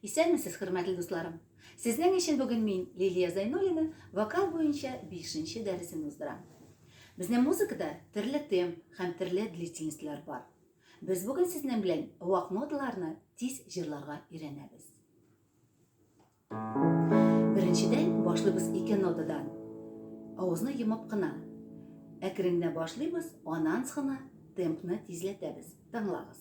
Исәнмесез, хөрмәтле дусларым! Сезнең өчен бүген мин, Лилия Зайнуллина, вокал буенча бишенче дәресен уздырам. Безнең музыкада төрле темп һәм төрле длительностьлар бар. Без бүген сезнең белән вак ноталарны тиз җырларга өйрәнәбез. Беренчедән, башлыйбыз ике нотадан. Авызны йомып кына. Әкрен генә башлыйбыз, аннан соң гына темпны тизләтәбез. Тыңлагыз.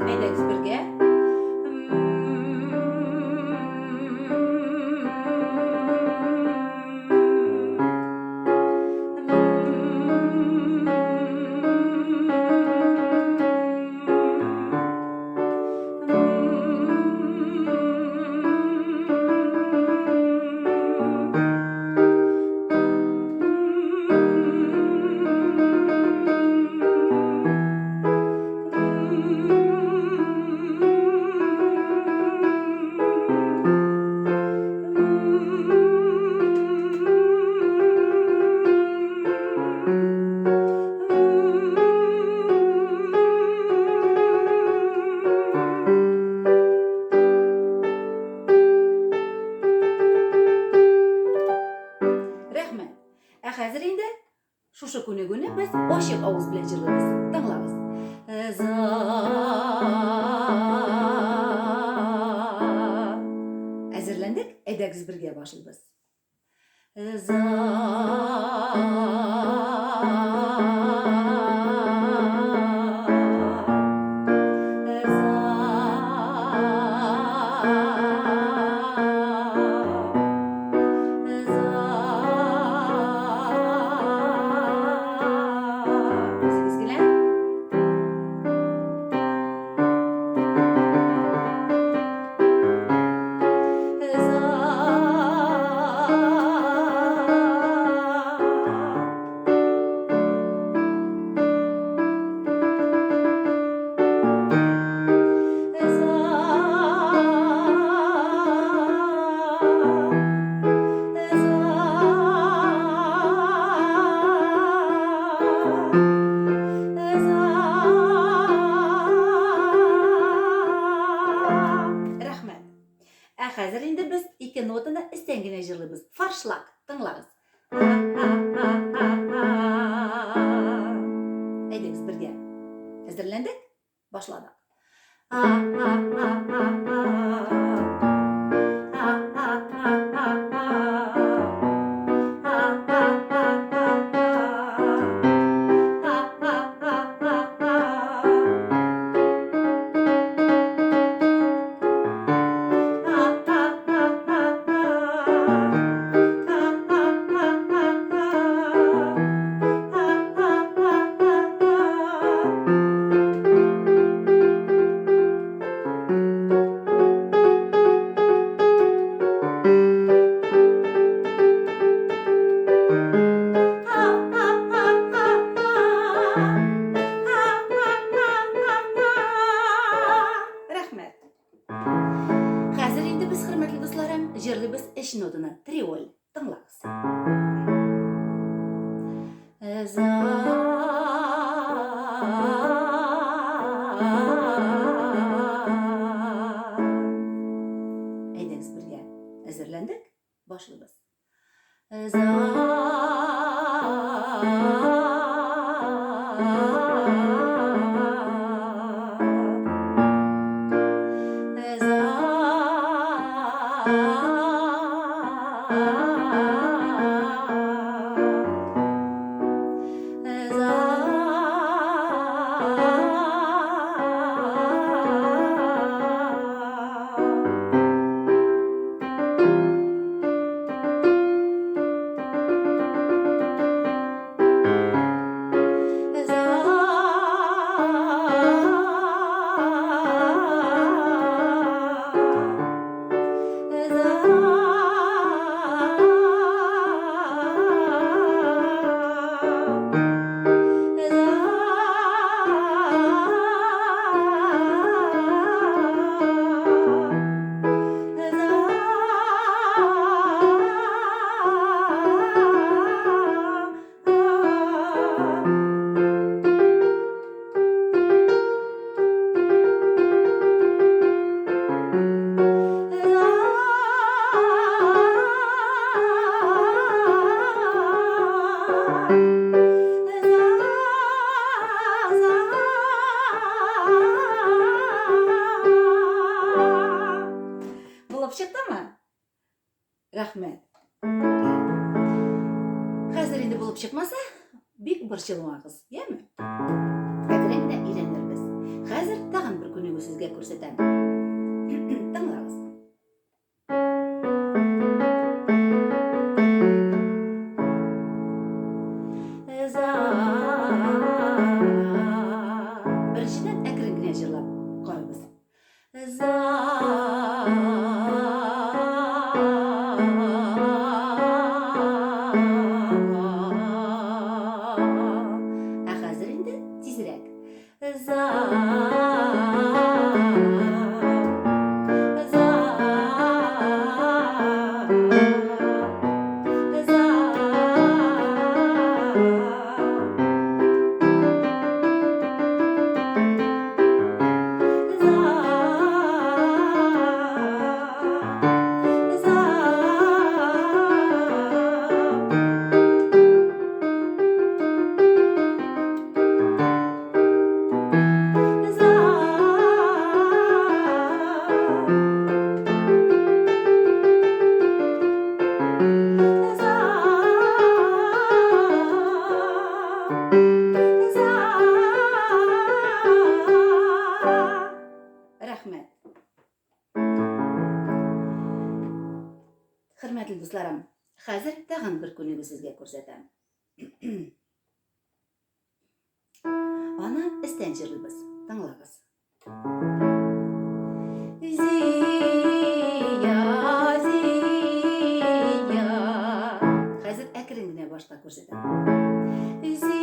Әйдәгез бергә. Рәхмәт. Ә хәзер инде Шушы күнегүне без ачык авыз белән җырлыйбыз. Тыңлагыз. Әзерләндек? Әйдәгез бергә башлыйбыз. За. Үзегез генә. Рәхмәт. Ә хәзер инде без ике нотаны өстән генә җырлыйбыз. Форшлаг. Тыңлагыз. Әйдәгез бергә. Әзерләндек? Башладык. Рәхмәт. Хәзер инде без, хөрмәтле дусларым, җырлыйбыз өч нотаны, триоль. Тыңлагыз. За. Әйдәгез бергә. Әзерләндек? Башлыйбыз. За. За, за. Булып чыктымы? Рәхмәт. Хәзер инде булып чыкмаса, бик борчылмагыз, яме? Әкрен генә өйрәнербез. Хәзер тагын бер күнегү сезгә күрсәтәм. Тыңлагыз. Беренчедән әкрен генә җырлап карыйбыз. За. Ә хәзер инде тизрәк. За. За. За. Рәхмәт. Хөрмәтле дусларым, хәзер тагын бер күнегү сезгә күрсәтәм. Аны өстән җырлыйбыз. Тыңлагыз. Зия, Зия. Хәзер әкрен генә башта күрсәтәм. Зия, Зия.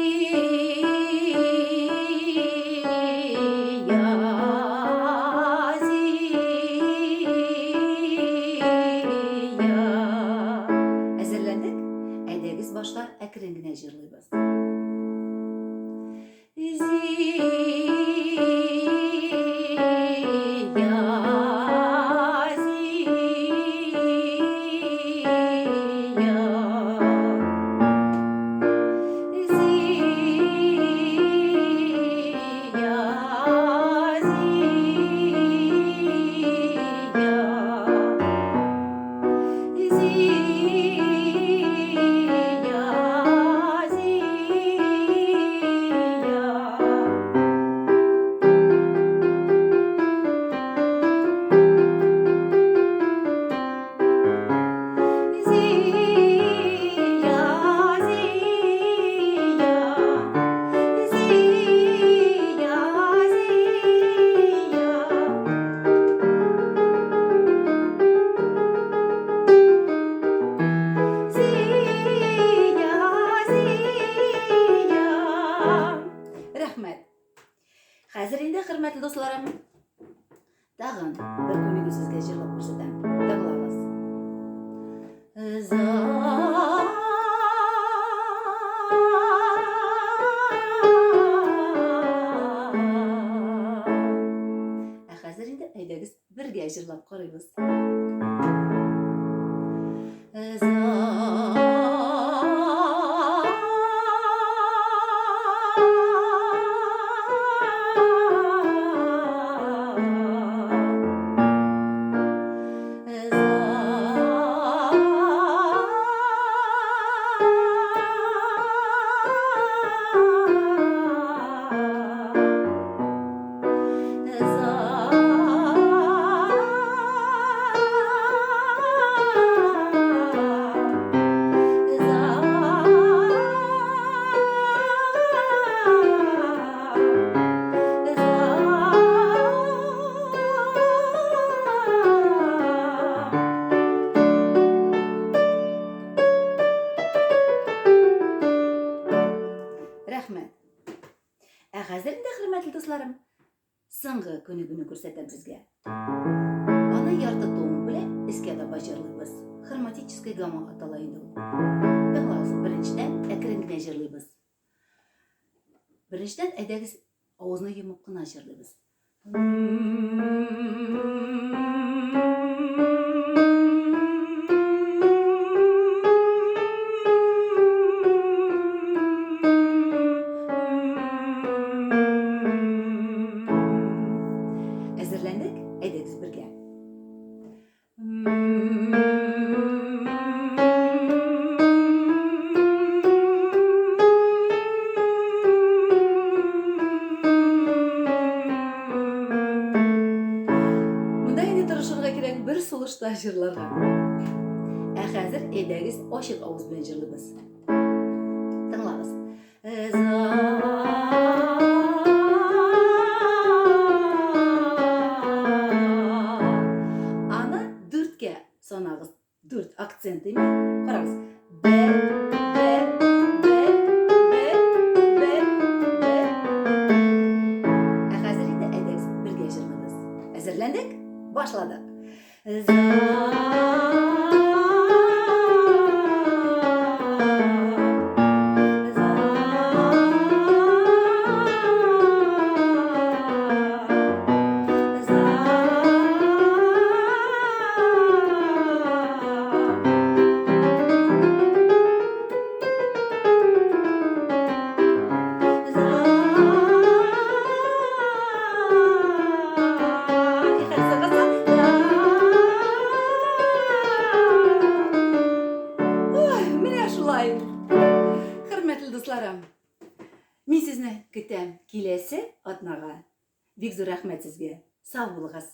Әзерләндек? Әйдәгез башта әкрен генә җырлыйбыз. Рәхмәт. Хәзер инде, хөрмәтле дусларым, тагын бер күнегү сезгә җырлап күрсәтәм. Тыңлагыз. Ә хәзер инде әйдәгез бергә җырлап карыйбыз. Рәхмәт. Ә хәзер инде, хөрмәтле дусларым, соңгы күнегүне күрсәтәм сезгә. Аны ярты тон белән өскә таба җырлыйбыз. Хроматическая гамма атала инде ул. Тыңлагыз, беренчедән әкрен генә җырлыйбыз. Беренчедән әйдәгез авызны йомып кына җырлыйбыз. тавышта җырларга. Ә хәзер әйдәгез ачык авыз белән җырлыйбыз. Тыңлагыз. Аны дүрткә санагыз. Дүрт акцент димә. Карагыз. Бер, бер, бер, бер, бер, бер. Ә хәзер инде әйдәгез бергә җырлыйбыз. Әзерләндек? Башладык. За. Менә шулай. Хөрмәтле дусларым, мин сезне көтәм киләсе атнага. Бик зур рәхмәт сезгә. Сау булыгыз.